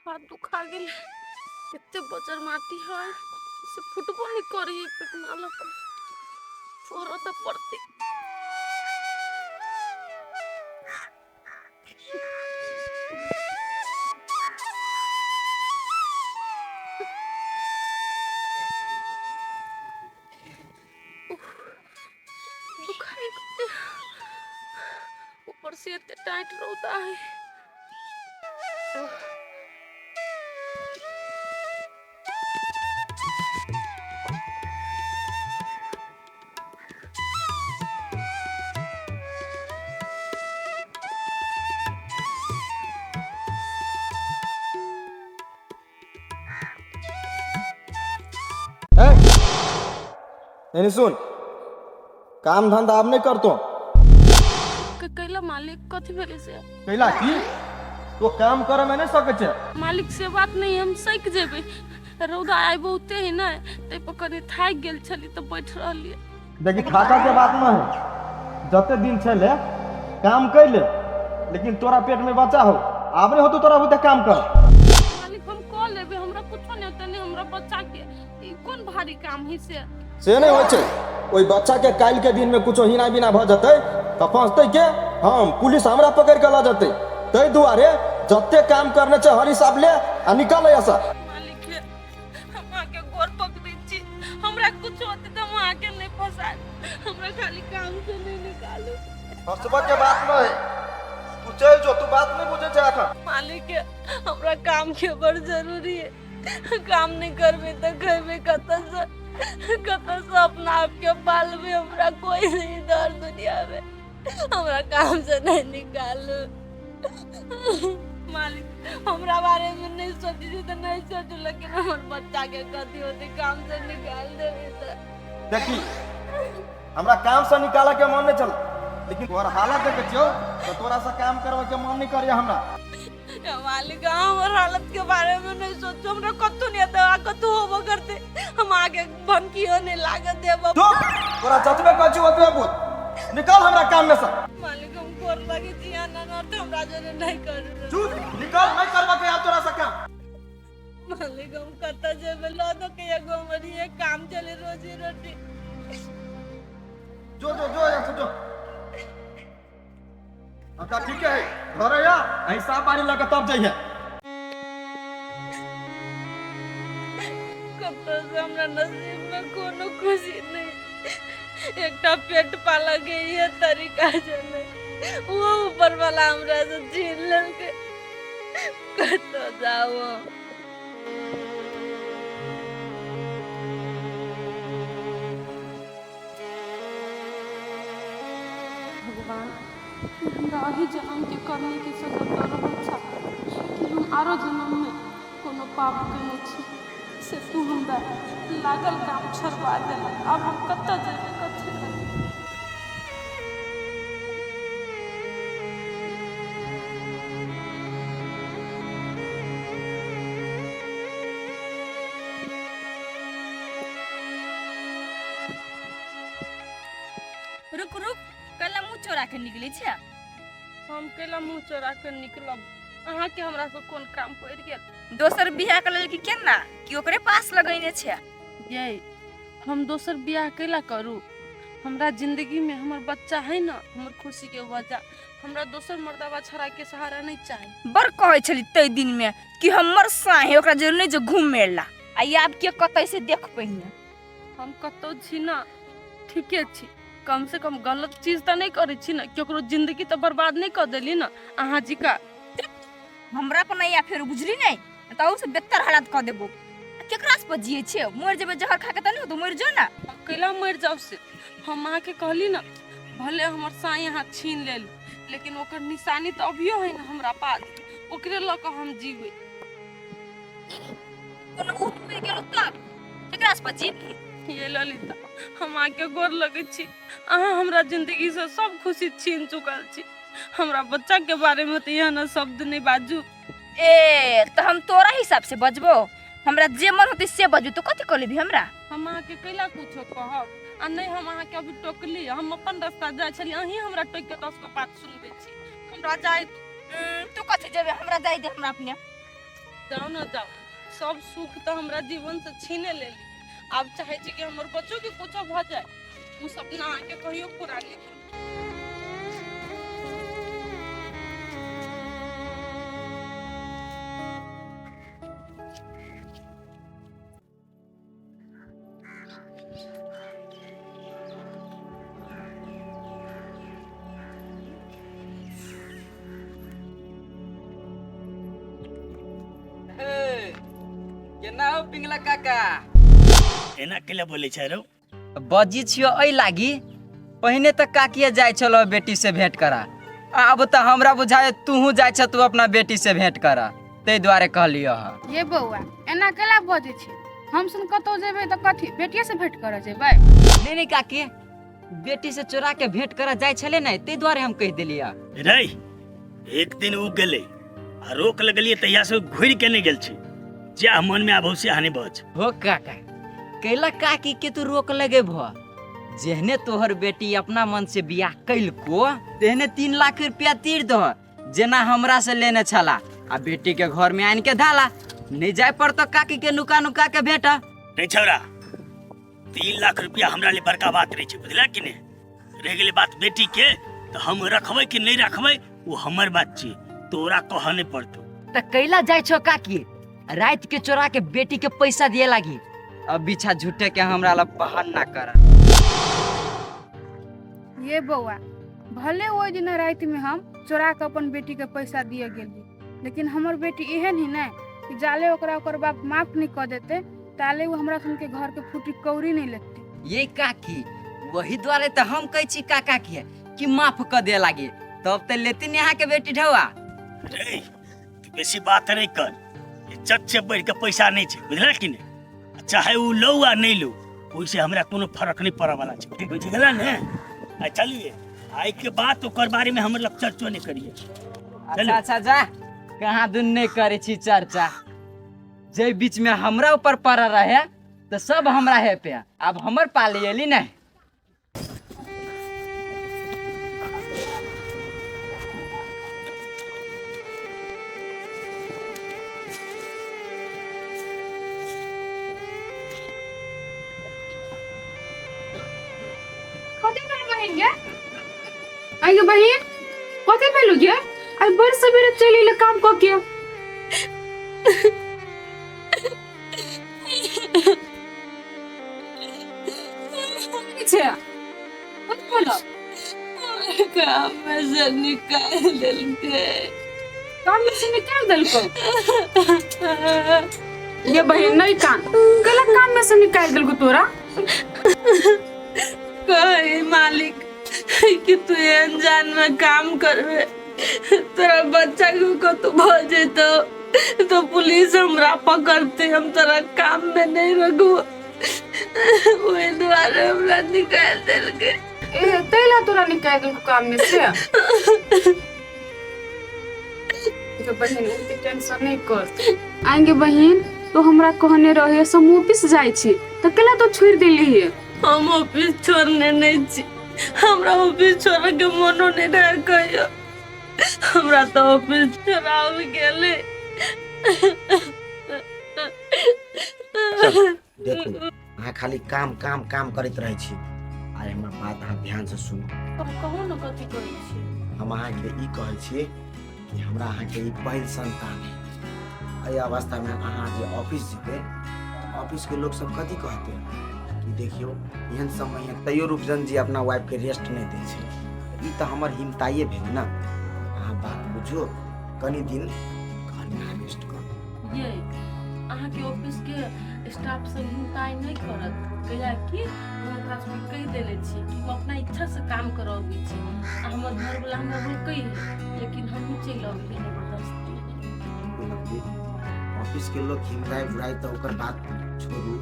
हाथ दुखा गेल। एते बजर माटी है से फुटबो नहीं करी पेटना लग फोड़ो तो पड़ते। दुखाई कते, ऊपर से एते टाइट रौदा है। नहीं सुन, काम धंधा आब नहीं करतो। कैला मालिक, कथी भेलै से? कैला की तो काम करे में नहीं सकै छै। मालिक से बात नहीं, हम सक जेबै। रौदा आइ बहुते है ने, ताहि पर कनि थाकि गेल छली तऽ बैठ रहलियै। देखी, थाका के बात न है, जते दिन छले काम कैले, लेकिन तोरा पेट में बच्चा हो, आब नहीं होतो तोरा बुते काम कर। मालिक हम कऽ लेबै, हमरा कुछो नहीं होतै, नहीं हमरा बच्चा के ई कोन भारी काम है से। से नहीं होइ छै, ओहि बच्चा के काल्हि के दिन में कुछो हिना बिना भऽ जेतै तऽ फंसतै के? हम पुलिस हमरा पकड़ के लऽ जेतै। ताहि दुआरे जते काम करने छै हर हिसाब ले आ निकल ऐसा। मालिक हे, हम अहाँके गोर पकड़ै छी, हमरा कुछो होतै तऽ हम अहाँके नहीं फंसायब, हमरा खाली काम से नहीं निकालू। फंसबऽ के बात नहीं, तू चलि जो, तू बात नहीं बुझै छै एखन। मालिक हे, हमरा काम के बड़ जरूरी है, काम नहीं करबै तऽ खैबै कतऽ से, कतऽ से अपना आपके पालबै? हमरा कोई नहीं दर दुनिया में, हमरा काम से नहीं निकालू। मालिक हमरा बारे में नहीं सोची छी तऽ नहीं सोचू, लेकिन हमर बच्चा के कथी होतै काम से निकाल देबै तऽ? देखी, हमरा काम से निकालऽ के मन नहीं छल, लेकिन तोहर हालत देखै छियौ तऽ तोरा से काम करबऽ के मन नहीं करिया हमरा। मालिक हमर हालत के बारे में नहीं सोचो, हमरा कतौ नहीं आता, कतौ होबो करते हम आगे भनकियो नहीं लागत देब। चुप, तोरा जतबे कहै छियौ ओतबे बुझ, निकाल हमरा काम में से। मालिक हम गोर लगे छी, ना ना तो हमरा जोरे नहीं करू। चुप, निकाल, नहीं करबा के आब तोरा से काम। मालिक हम कतऽ जेबै? लऽ दो के एगो हमर ये काम चले रोजी रोटी। जो जो जो यहाँ से जो। अच्छा ठीक है, घरे आ, हिसाब बारी लगे तब जइहे। कतऽ से हमरा नसीब में कोनो खुशी नहीं, एकटा पेट पालऽ के इहे तरीका छलै, वो ऊपर वाला हमरा से छीन लेलकै। कतऽ जाउ हम? भगवान, हमरा एहि जन्मके करनीके सजा दऽ रहल छह कि हम आरो जन्ममे कोनो पाप कयने छी से तू हमरा लागल काम छोड़बा देलक। आब हम कतऽ जेबै, कथी करबै? रुक रुक, कैला मुँह चोरा के निकले छै? हम कैला मुँह चोरा के निकलब? अहाँके हमरा से कोन काम पड़ि गेल? दोसर बियाह के लेल कि केना कि ओकरे पास लगैने छै? यै, हम दोसर बियाह कैला करू? हमरा जिंदगी में हमर बच्चा है ना हमर खुशी के वजह, हमरा दोसर मर्दाबा छड़ा के सहारा नहीं चाही। बड़ कहै छली तै दिन में कि हमर साहे ओकरा जरूर नहीं जो घूमेला, आ आब के कतै से देख पहिने। हम कतौ छी ना, ठीके छी, कम से कम गलत चीज तऽ नहीं करै छी ना, केकरो जिंदगी तऽ बर्बाद नहीं कऽ देली ना अहाँ जी का। हमरा पर नहीं आ फेर, बुझली नहीं तऽ से बेहतर हालत कऽ देबो। केकरा से पर जिए छे? मर जेबे जहर खा के तऽ नहीं तो मर जो ना। कैला मर जाओ से? हम अहाँके कहली ना, भले हमर साई अहाँ छीन लेल, लेकिन ओकर निशानी तऽ अभियो है ना हमरा पास, ओकरे लऽ कऽ हम जीबै। कोनो उठ मरि गेलो तब केकरा से पर जीबी? ये ललिता, हम अहाँके गोर लगै छी, अहाँ हमरा जिंदगी से सब खुशी छीन चुकल छी, हमरा बच्चा के बारे में तऽ एहन शब्द नहीं बाजू। ए तऽ हम तोरा हिसाब से बजबो? हमरा जे मन होतै से बजबो, तो कथी कऽ लेबी हमरा? हम अहाँके कैला कुछो कहब? आ नहि हम अहाँके अभी टोकली, हम अपन रास्ता जाइ छलियै, अहीं हमरा टोकि के 10 गो बात सुनबै छी। हमरा जाय तू कथी जेबे, हमरा जाय दे, हमरा अपने जाउ ने जाउ। सब सुख तऽ हमरा जीवन से छीने लेली, आब चाहै छी कि हमर बच्चो के कुछो भऽ जाय। ओ सपना अहाँके कहियो पूरा नहि होत। केना हो पिंगला काका? एना केला बोलै छै रौ? बजी छियो एहि लागी, पहिने तऽ काकिए जाइ छलो बेटी से भेंट करा, आब तऽ हमरा बुझाय तूहू जाइ छ तू अपना बेटी से भेंट करा, ताहि दुआरे कहलियो हँ। ये बौआ, एना केला बजै छी? हम सुन कतौ जेबै तऽ कथी बेटिए से भेंट करऽ जेबै? नहीं नहीं काकी, बेटी से चोरा के भेंट करा जाइ छले ने, ताहि दुआरे हम कहि देलियै। रे एक दिन उ गेलै आ रोक लगलियै तहिया से घुरि के नहि गेल छै, जे मन में आबौ से हानि बच। हो काका, कैला काकी के तू रोक लगे भ, जेहने तोहर बेटी अपना मन से बियाह कैलको तेहने 3 लाख रुपया तीर दह जेना हमरा से लेने छला, आ बेटी के घर में आन के धाला, नहीं जाय पर तो काकी के नुका नुका के भेटा। नहीं छौरा, 3 लाख रुपया हमरा ले बड़का बात रहे छै, बुझला कि नहीं? रह गेलै बात बेटी के, तो हम रखबै कि नहीं रखबै वो हमर बात छी, तोरा कह नहीं पड़तो। त कैला जाय छो काकी रात के चोरा के बेटी के पैसा दिए लागी, अब बिछा झूठे के हमरा ला बहाना कर। ये बौआ, भले ओहि दिन राति में हम चोरा के अपन बेटी के पैसा दिए गेली, लेकिन हमर बेटी एहन ही नहीं कि जाले ओकरा ओकर बाप माफ नहीं कर देते ताले वो हमरा सन के घर के फूटी कौड़ी नहीं लेते। ये काकी, वही द्वारे तो हम कहै छी काका के कि माफ कर दे लागी, तब तो लेती नहीं अहाँ के बेटी ढौआ। रे तू बेसी बात नहीं कर, इज्जत से बढ़ के पैसा नहीं छै, बुझला कि नहीं? चाहे उ लो आ नहीं लो, ओइसे हमरा कोनो फर्क नहीं पड़े वाला छै, बुझ गेला ने? आ चलिए, आइ के बात ओकर बारे में हमर लग चर्चो नहीं करिए। अच्छा अच्छा जा, कहाँ दुन नहीं करे छी चर्चा, जे बीच में हमरा ऊपर पड़ रहे तो सब हमरा है पे, अब हमर पाली एली नहीं। कथी भेल बहिन गे? आई गे बहिन, कथी भेल गे? आई बड़ सवेरे चलि एले काम कऽ के। छै कथी भेलौ? काम में से निकालि देलकै। काम में से निकालि देलकौ? ये बहिन नहीं कान, कैला काम में से निकालि देलकौ तोरा? कही मालिक कि तू एहन जान में काम करबे, तोरा बच्चा के कतौ भऽ जेतौ तो पुलिस हमरा पकड़ते, हम तोरा काम में नहीं रखबो, ओहि दुआरे हमरा निकालि देलकै। ए तैला तोरा निकालि देलकौ काम में से? गे बहिन ओते टेंशन नहीं कर। आएंगे बहिन, तो हमरा कहने रहे से हम ऑफिस जाइ छी, तऽ केला तो छोड़ि देली? हम ऑफिस छोड़ने नहीं छी, हमरा ऑफिस छोड़े के मनो नहीं रहे कहियो, हमरा तो ऑफिस छोड़ाओल गेलै। देखू अहाँ खाली काम काम काम करैत रहै छी। आइ हमर बात अहाँ ध्यान से सुनू। हम कहू ने कथी कहै छी? हम अहाँके ई कहै छी कि हमरा अहाँके ई पहिल संतान है, एहि अवस्थामे अहाँ जे ऑफिस जेबै तऽ ऑफिसके लोक सब कथी कहतै कि देखियौ एहन समय है तैयो रूपचंद जी अपना वाइफके रेस्ट नहि दै छै, ई तऽ हमर हिमताइए भेल ने। अहाँ बात बुझू, कनि दिन घरमे अहाँ रेस्ट करू। ये अहाँके ऑफिस के स्टाफ सब हिमताइ नहि करत, कहिया कि हम ओकरा सबके कहि देने छी कि हम अपना इच्छा से काम करऽ अबै छी, आ हमर घरवला हमरा रोकै है, लेकिन हमहूँ चलि अबै जबरदस्ती। ऑफिस के लोग हिमताइ बुराइ तऽ ओकर बात छोड़ू,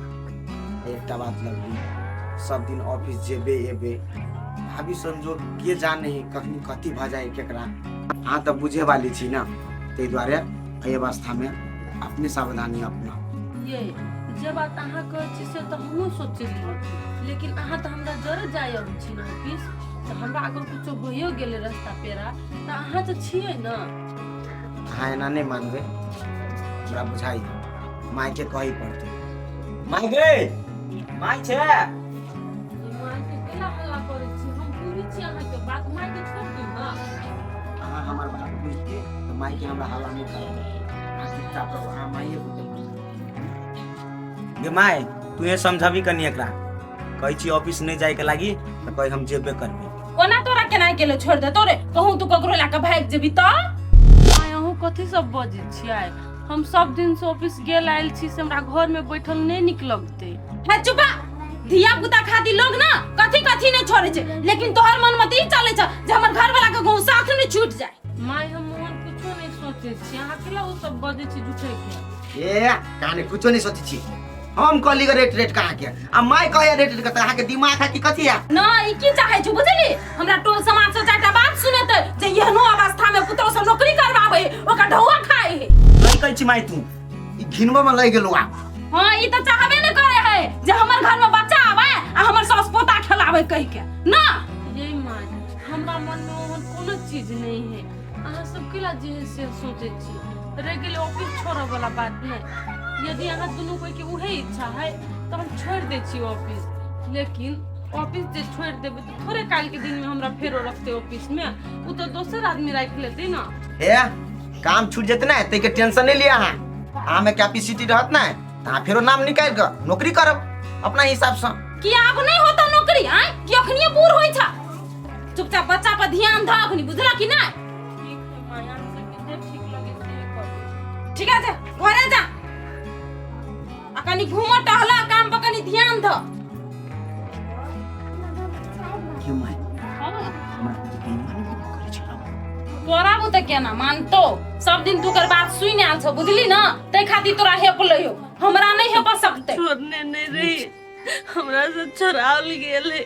एकटा बात लगली सब दिन ऑफिस जेबे एबे, भाभी संजोग के जाने कखनी कथी भऽ जाए केकरा, अहाँ तऽ बुझे वाली छी ना, ताहि दुआरे एहि अवस्थामे अपने सावधानी अपनाउ। ये जे बात अहाँ कहै छी से तऽ हमहूँ सोचै छी, लेकिन अहाँ तऽ हमरा जरे जाय अबै छी ने ऑफिस, तऽ हमरा अगर कुछो होइयो गेलै रास्ता पेरा तऽ अहाँ तऽ छियै ने। अहाँ एना नहि मानबै, हमरा बुझाइए मायके कहै पड़तै। माय गे, माय छै। मायके केना हल्ला करै छी? हम बुझै छी अहाँके बात, मायके छोड़ि दियौ ने। अहाँ हमर बात बुझिके तऽ मायके हमरा हल्ला नहि करबै। अहाँ चुपचाप रहू, अहाँ माइए बुझै गे। माय, तू ये समझाबी कनी एकरा, कहै छी ऑफिस नहि जायके लागी तऽ कहै हम जेबे करबै। ओना तोरा केना गेलो छोड़ दे तोरे, कहूँ तू ककरो लए कऽ भागि जेबी तऽ? माय, अहूँ कथी सब बजै छियै? हम सब दिन से ऑफिस गेल आयल छी, से हमरा घर में बैठल नहीं निक लगते। हे चुपा, धिया पुता खातिर लोग ना कथी कथी नहीं छोड़े छै, लेकिन तोहर मन में तऽ ई चले छै जे हमर घर वाला के गाँव साथ नहीं छूट जाए। माय, हम ओहन कुछो नहीं सोचे छी, अहाँ केला ओ सब बजै छी झूठे के? ए कहानी कुछो नहीं सोचै छी। हम कहली रेट रेट कहाँ के आ माय कहै रेट रेट, अहाँ के दिमाग है कि कथी है? ना ई की चाहे छी बुझली? हमरा टोल समाज से चारिटा बात सुनेतै जे एहनो अवस्था में पुतोह से नौकरी करवावे, ओकर ढौआ खाए है। नहीं कहै छी माय, तू ई घिनबा में लग गेलो आ। हाँ, ई तऽ चाहबे ने करे है जे हमर घर में बच्चा आवे आ हमर सास पोता खेलावे कहि के ना। ये माय, हमरा मन में ओहन कोनो चीज नहीं है, अहाँ सब केला जे है से सोचे छी। रह गेलै ऑफिस छोड़ऽ वाला बात नहीं, यदि अहाँ दुनू कोई के उहे इच्छा है तऽ हम छोड़ि दै छी ऑफिस, लेकिन ऑफिस जे छोड़ि देबै तऽ थोड़े काल के दिन में हमरा फेरो रखते ऑफिस में, ओ तऽ दोसर आदमी राखि लेतै ना। हे, काम छूट जेतै ना तै के टेंशन नहीं लिया। अहाँ अहाँ में कैपेसिटी रहत ना तऽ अहाँ फेरो नाम निकालि कऽ नौकरी करब अपना हिसाब से। कि आब नहीं होता नौकरी आय कि अखनिये बूढ़ होइ छा? चुपचाप बच्चा पर ध्यान द अखनी, बुझला कि नहीं? ठीक है माया, सबके जे ठीक लगे से करू। ठीक है, घरे जा आ कनी घूम टहला, काम पर कनी ध्यान द। क्यों माय, हमरा बेईमानी करै छै? तोरा बुते केना मानतो? सब दिन तू कर बात सुनि आयल छौ, बुझली ना, तै खातिर तोरा हेप लइयो, हमरा नहीं हेप सकते। छोड़ने नहीं रही, हमरा से छोड़ाओल गेल है।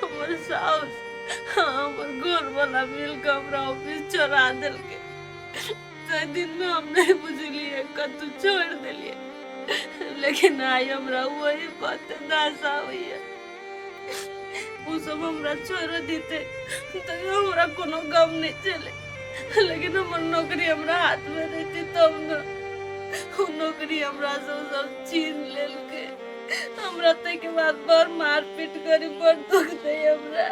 हमर साउस हमर घर वाला मिल के हमरा ऑफिस छोड़ा देलकै। ताहि दिन में हम नहीं बुझलिए, कतौ छोड़ देलिए, लेकिन आइ हमरा वही बात दासा होइए। ओ सब हमरा छोड़ देते तैयो हमरा कोनो गम नहीं चले, लेकिन हमर नौकरी हमरा हाथ में रहती तब न। उ नौकरी हमरा से उ सब छीन लेलकै। हमरा ताहिके बाद बड़ मारपीट करी, बड़ दुख दै हमरा।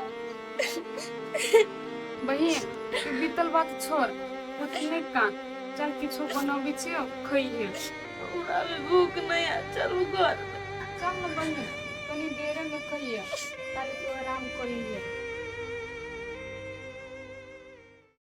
बहिन, तू बीतल बात छोड़, ओते नहि कान, चल किछो बनबै छियौ, खइहे। हमरा भी भूख नहीं है, चलू घर में। चल न बहिन, कनी देरे में खइहे।